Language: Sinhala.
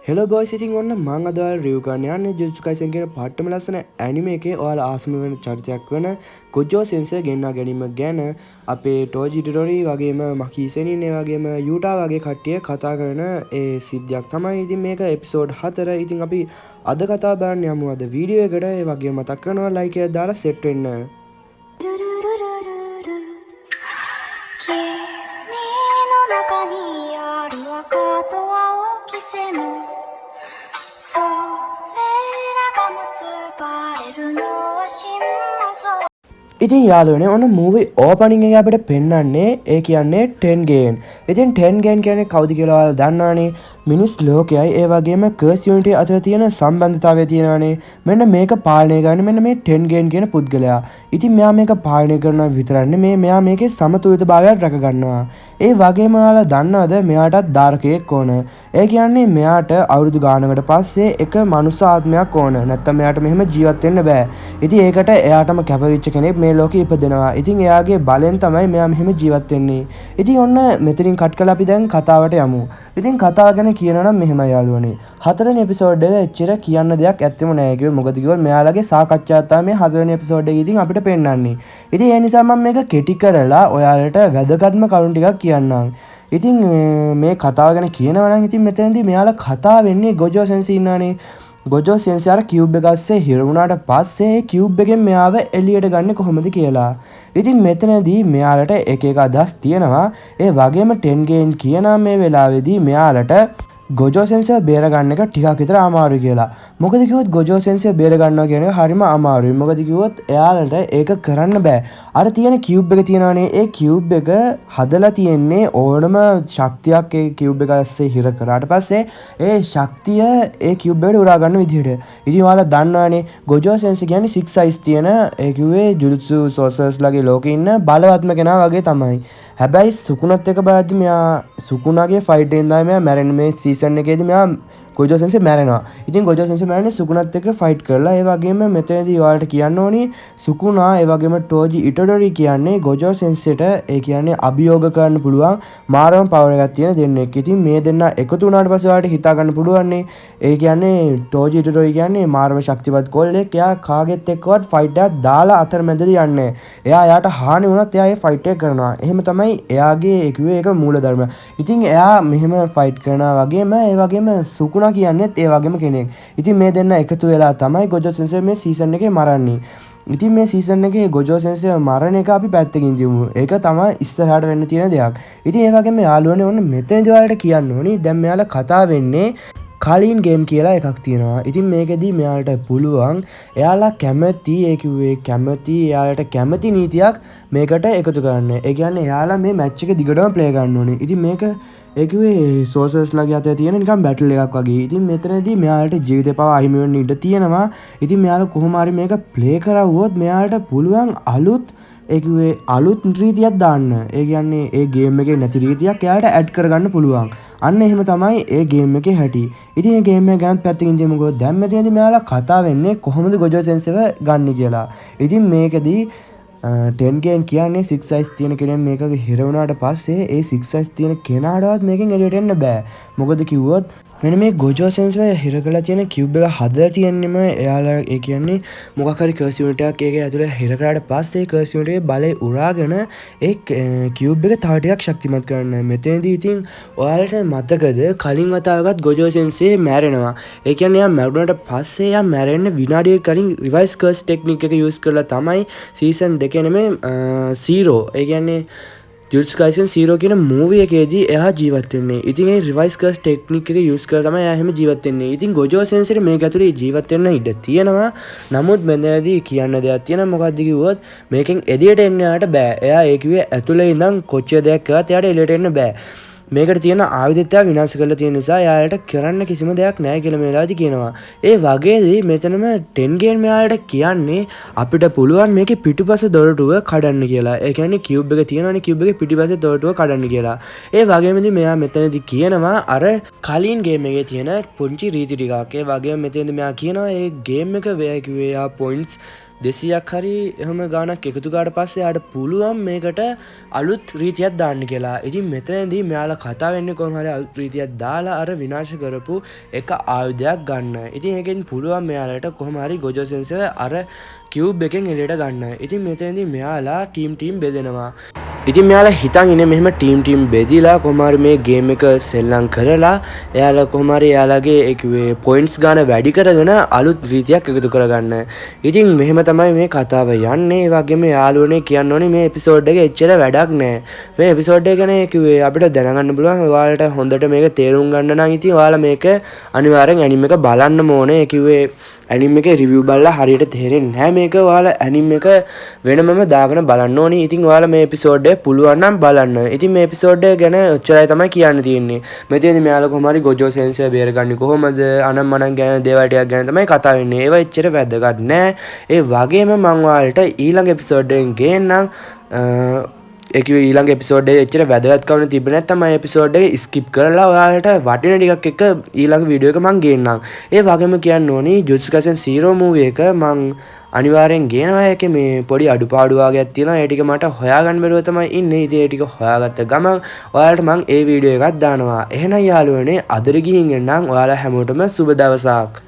හෙලෝ බොයිස්, ඉතින් ඔන්න මං අද ඔයාලා රිව් කරන්න යන්නේ ජුජුට්සු කයිසන් කියන පට්ටම ලස්සන ඇනිමේ එකේ ඔයාලා ආසම වෙන චරිතයක් වෙන ගොජෝ සෙන්සේ ගෙන්වා ගැනීම ගැන අපේ ටෝජි ඉටඩොරි වගේම මකී සෙනින් ඒ වගේම යූටා වගේ කට්ටිය කතා කරන ඒ සිද්ධියක් තමයි. ඉතින් මේක එපිසෝඩ් 4. ඉතින් අපි අද කතා බලන්න යමු අද වීඩියෝ එකට. ඒ වගේම මතක් කරනවා ලයික් එකක් දාලා සෙට් වෙන්න. 君の中にある赤と青き線それらが結ばれるのは真の ඉතින් යාළුවනේ, ඔන්න මූවි ඕපනින් එක අපිට පෙන්වන්නේ ඒ කියන්නේ 10 ගේන්. ඉතින් 10 ගේන් කියන්නේ කවුද කියලා ඔයාලා දන්නවනේ. මිනිස් ලෝකයයි ඒ වගේම කර්ස් යුනිටි අතර තියෙන සම්බන්ධතාවය තියෙනවනේ. මෙන්න මේක පාලනය කරන්නේ මෙන්න මේ 10 ගේන් කියන පුද්ගලයා. ඉතින් මෙයා මේක පාලනය කරනවා විතරක් නෙමේ, මෙයා මේකේ සමතුලිතභාවයක් රැක ගන්නවා. ඒ වගේම ඔයාලා දන්නවද මෙයාටත් ධාරකයෙක් ඕන. ඒ කියන්නේ මෙයාට අවුරුදු ගානකට පස්සේ එක මනුස්ස ආත්මයක් ඕන. නැත්තම් මෙයාට මෙහෙම ජීවත් වෙන්න බෑ. ඉතින් ඒකට එයාටම කැපවිච්ච කෙනෙක් මේ ලෝකෙ ඉපදෙනවා. ඉතින් එයාගේ බලෙන් තමයි මෙයා මෙහෙම ජීවත් වෙන්නේ. ඉතින් ඔන්න මෙතනින් කට් කරලා අපි දැන් කතාවට යමු. ඉතින් කතාව ගැන කියනවා නම් මෙහෙමයි යාළුවනේ. හතරවෙනි එපිසෝඩ් එක එච්චර කියන්න දෙයක් ඇත්තෙම නෑ කිව්වේ. මොකද කිව්වොත් මෙයාලගේ සාකච්ඡාවක් තමයි මේ හතරවෙනි එපිසෝඩ් එකේ ඉතින් අපිට පෙන්වන්නේ. ඉතින් ඒ නිසා මම මේක කෙටි කරලා ඔයාලට වැදගත්ම කරුණු ටිකක් කියන්නම්. ඉතින් මේ කතාව ගැන කියනවා නම් ඉතින් මෙතනදී මෙයාලා කතා වෙන්නේ ගොජෝ සෙන්සි ඉන්නවනේ. ගොජෝ සෙන්සි අර කියුබ් එක අස්සේ හිර වුණාට පස්සේ ඒ කියුබ් එකෙන් මෙයාව එළියට ගන්නෙ කොහොමද කියලා. ඉතින් මෙතනදී මෙයාලට එක එක අදහස් තියෙනවා. ඒ වගේම ටෙන් ගේන් කියනවා මේ වෙලාවේදී මෙයාලට ගොජෝ සෙන්සේව බේරගන්න එක ටිකක් විතර අමාරුයි කියලා. මොකද කිව්වොත් ගොජෝ සෙන්සේව බේරගන්නවා කියන එක හරිම අමාරුයි. මොකද කිව්වොත් එයාලට ඒක කරන්න බෑ. අර තියෙන කියුබ් එක තියෙනවනේ, ඒ කියුබ් එක හදලා තියෙන්නේ ඕනම ශක්තියක් ඒ කියුබ් එක අස්සේ හිර කරාට පස්සේ ඒ ශක්තිය ඒ කියුබ් එකට උරා ගන්න විදිහට. ඉතින් ඔයාලා දන්නවනේ ගොජෝ සෙන්සේ කියන්නේ 6 size තියෙන, ඒ කිව්වේ ජුජුට්සු සෝසර්ස් ලගේ ලෝකේ ඉන්න බලවත්ම කෙනා වගේ තමයි. හැබැයි සුකුණත් එක්ක බලද්දි මෙයා සුකුණාගේ ෆයිට් එකෙන් තමයි මෙයා මැරෙන්නේ. මේ සීසන් එකේදී මෙයා ගොජෝ සෙන්සේ මැරෙනවා. ඉතින් ගොජෝ සෙන්සේ මැරෙන්නේ සුකුණත් එක්ක ෆයිට් කරලා. ඒ වගේම මෙතනදී ඔයාලට කියන්න ඕනි සුකුණා ඒ වගේම ටෝජි ඉටඩොරි කියන්නේ ගොජෝ සෙන්සේට ඒ කියන්නේ අභියෝග කරන්න පුළුවන් මාරම පවර් එකක් තියෙන දෙන්නෙක්. ඉතින් මේ දෙන්නා එකතු වුණාට පස්සේ ඔයාලට හිතා ගන්න පුළුවන් නේ. ඒ කියන්නේ ටෝජි ඉටඩොරි කියන්නේ මාරම ශක්තිමත් කොල්ලෙක්. එයා කාගෙත් එක්කවත් ෆයිට් එකක් දාලා අතරමැදදී යන්නේ. එයා එයාට හානි වුණත් එයා ඒ ෆයිට් එක කරනවා. එහෙම තමයි එයාගේ ඒ කිව්වේ ඒක මූලධර්ම. ඉතින් එයා මෙහෙම ෆයිට් කරනවා වගේම ඒ වගේම සුකුණා කියන්නේත් ඒ වගේම කෙනෙක්. ඉතින් මේ දෙන්න එකතු වෙලා තමයි ගොජෝ සෙන්සේ මේ සීසන් එකේ මරන්නේ. ඉතින් මේ සීසන් එකේ ගොජෝ සෙන්සේ මරණ එක අපි පැත්තකින් තියමු. ඒක තමයි ඉස්සරහට වෙන්න තියෙන දෙයක්. ඉතින් ඒ වගේම යාළුවනේ, ඔන්න මෙතනදී ඔයාලට කියන්න ඕනි දැන් මෙයාලා කතා වෙන්නේ කලින් ගේම් කියලා එකක් තියෙනවා. ඉතින් මේකෙදී මෙයාලට පුළුවන් එයාලා කැමති, ඒ කිව්වේ කැමති, එයාලට කැමති නීතියක් මේකට එකතු කරන්න. ඒ කියන්නේ එයාලා මේ මැච් එක දිගටම ප්ලේ කරන්න ඕනේ. ඉතින් මේක ඒ කිව්වේ සෝසර්ස් ලගේ අතේ තියෙන නිකන් බැටල් එකක් වගේ. ඉතින් මෙතනදී මෙයාලට ජීවිතේ පවා අහිමි වෙන්න ඉඩ තියෙනවා. ඉතින් මෙයාලා කොහොම හරි මේක ප්ලේ කරවුවොත් මෙයාලට පුළුවන් අලුත්, ඒ කිව්වේ අලුත් රීතියක් දාන්න. ඒ කියන්නේ ඒ ගේම් එකේ නැති රීතියක් එයාලට ඇඩ් කරගන්න පුළුවන්. අන්න එහෙම තමයි ඒ ගේම් එකේ හැටි. ඉතින් මේ ගේම් එක ගැනත් පැත්තකින් තියමුකෝ. දැන් මෙතනදී මෙයාලා කතා වෙන්නේ කොහොමද ගොජෝ සෙන්සේව ගන්න කියලා. ඉතින් මේකෙදී 10 ගේන් කියන්නේ 6 size තියෙන කෙනෙක් මේක හිර වුණාට පස්සේ ඒ 6 size තියෙන කෙනාටවත් මේකෙන් එළියට එන්න බෑ. මොකද කිව්වොත් මෙන්න මේ ගොජෝ සෙන්සේව හිර කරලා තියෙන කියුබ් එක හදලා තියෙන්නෙම එයාලා ඒ කියන්නේ මොකක් හරි කර්ස් යුනිට් එකක් ඒක ඇතුලේ හිර කරාට පස්සේ කර්ස් යුනිට් එකේ බලය උරාගෙන ඒ කියුබ් එක තව ටිකක් ශක්තිමත් කරන්න. මෙතනදී ඉතින් ඔයාලට මතකද කලින් වතාවකත් ගොජෝ සෙන්සේ මැරෙනවා. ඒ කියන්නේ එයා මැරුණාට පස්සේ එයා මැරෙන්න විනාඩියකට කලින් රිවයිස් කර්ස් ටෙක්නික් එක යූස් කරලා තමයි සීසන් දෙකේ නෙමෙයි, 0, ඒ කියන්නේ ජුජුට්සු කයිසන් 0 කියන මූවි එකේදී එයා ජීවත් වෙන්නේ. ඉතින් ඒ රිවයිස් කර්ස් ටෙක්නික් එක යූස් කරලා තමයි එයා එහෙම ජීවත් වෙන්නේ. ඉතින් ගොජෝ සෙන්සේට මේක ඇතුලේ ජීවත් වෙන්න ඉඩ තියෙනවා. නමුත් මෙතනදී කියන්න දෙයක් තියෙනවා. මොකද්ද කිව්වොත් මේකෙන් එළියට එන්න එයාට බෑ. එයා ඒ කිව්වේ ඇතුලේ ඉඳන් කොච්චර දෙයක් කරත් එයාට එළියට එන්න බෑ. මේකට තියෙන ආයුධත් එයා විනාශ කරලා තියෙන නිසා එයාලට කරන්න කිසිම දෙයක් නෑ කියලා මේ වෙලාවේදී කියනවා. ඒ වගේදී මෙතනම 10 ගේන් මෙයාලට කියන්නේ අපිට පුළුවන් මේකේ පිටුපස දොරටුව කඩන්න කියලා. ඒ කියන්නේ කියුබ් එක තියෙනවනේ, කියුබ් එකේ පිටිපස්සේ දොරටුව කඩන්න කියලා. ඒ වගේම ඉතින් මෙයා මෙතනදී කියනවා අර කලින් ගේම් එකේ තියෙන පුංචි රීති ටිකක්. ඒ වගේම මෙතනදී මෙයා කියනවා ඒ ගේම් එක වේ කිව්වේ එයා පොයින්ට්ස් 200ක් හරි එහෙම ගාණක් එකතු කරාට පස්සේ එයාට පුළුවන් මේකට අලුත් රීතියක් දාන්න කියලා. ඉතින් මෙතනදී මෙයාලා කතා වෙන්නේ කොහොම හරි අලුත් රීතියක් දාලා අර විනාශ කරපු එක ආයුධයක් ගන්න. ඉතින් ඒකෙන් පුළුවන් මෙයාලට කොහොම හරි ගොජෝ සෙන්සේව අර කියුබ් එකෙන් එළියට ගන්න. ඉතින් මෙතනදී මෙයාලා ටීම් ටීම් බෙදෙනවා. ඉතින් මෙයාලා හිතන් ඉන්නේ මෙහෙම ටීම් ටීම් බෙදිලා කොහොම හරි මේ ගේම් එක සෙල්ලම් කරලා එයාලා කොහොම හරි එයාලගේ ඒ කිව්වේ පොයින්ට්ස් ගාන වැඩි කරගෙන අලුත් රීතියක් එකතු කරගන්න. ඉතින් මෙහෙම තමයි මේ කතාව යන්නේ. ඒ වගේම යාළුවනේ කියන්න ඕනේ මේ එපිසෝඩ් එක එච්චර වැඩක් නෑ. මේ එපිසෝඩ් එක ගැන ඒ කිව්වේ අපිට දැනගන්න පුළුවන්. ඔයාලට හොඳට මේක තේරුම් ගන්න නම් ඉතින් ඔයාලා මේක අනිවාර්යෙන් ඇනිම් එක බලන්න ඕනේ. ඒ කිව්වේ ඇනිම් එකේ රිවිව් බලලා හරියට තේරෙන්නේ නැහැ මේක. ඔයාලා ඇනිම් එක වෙනමම දාගෙන බලන්න ඕනේ. ඉතින් ඔයාලා මේ එපිසෝඩ් එක පුළුවන් නම් බලන්න. ඉතින් මේ එපිසෝඩ් එක ගැන ඔච්චරයි තමයි කියන්න තියෙන්නේ. මෙතනදී මෙයාලා කොහොම හරි ගොජෝ සෙන්සර් බේරගන්නේ කොහොමද අනම් මනම් ගැන දේවල් ටිකක් ගැන තමයි කතා වෙන්නේ. ඒවා එච්චර වැදගත් නෑ. ඒ වගේම මං ඔයාලට ඊළඟ එපිසෝඩ් එකෙන් ගේන්නම්. ඒ කිව්වේ ඊළඟ එපිසෝඩ් එකේ එච්චර වැදගත්කම තිබ්බේ නැත්නම් මම එපිසෝඩ් එක ස්කිප් කරලා ඔයාලට වටින ටිකක් එක්ක ඊළඟ වීඩියෝ එක මං ගේන්නම්. ඒ වගේම කියන්න ඕනි ජුජුට්සු කයිසන් 0 මූවි එක මං අනිවාර්යෙන් ගේනවා. ඒකේ මේ පොඩි අඩුපාඩු වගේක් තියෙනවා. ඒ ටික මට හොයාගන්න බැරුව තමයි ඉන්නේ. ඉතින් ඒ ටික හොයාගත්ත ගමන් ඔයාලට මං ඒ වීඩියෝ එකක් දානවා. එහෙනම් යාළුවනේ, අදට ගිහින් එන්නම්. ඔයාලා හැමෝටම සුබ දවසක්.